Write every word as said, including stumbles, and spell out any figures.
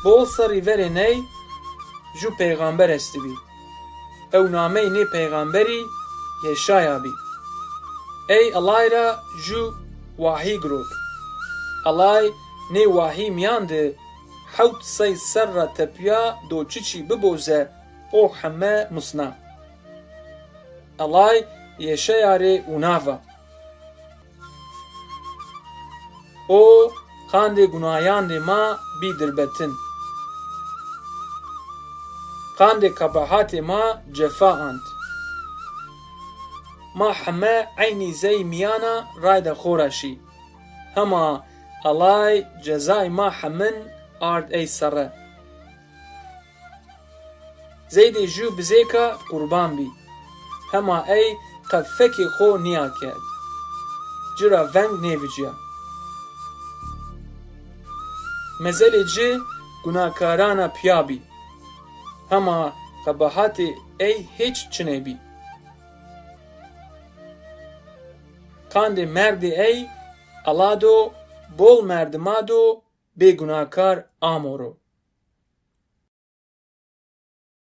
Bol serrî verê ney ju peyxamber estibî. Ew namey nê peyxamberî Yeşaya bî. Ey Ellay ra ju wahî girot. Ellay nê wahî mîyan de hewt sey serra tepîya do çiçî bibo ze o heme musna. Ellay Yeşaya rê wina va: O qandê gunayandê ma bî dirbetin. Qandê qebahatê ma cefa ant. Ma heme eynî zey mîyana rayda xo ra şî. Hema Ellay cezay ma hemin ard ey serre. Zeydê ju bizêka qurban bî. Hema ey qe fekê xo nîya kerd. Ci ra veng nêvicîya. Mezelê ci gunakarana pîya bî. Hema qebahatê ey hêç çinê bî. Qandê merdê ey Ella do bol merdima do bêgunakar amo ro.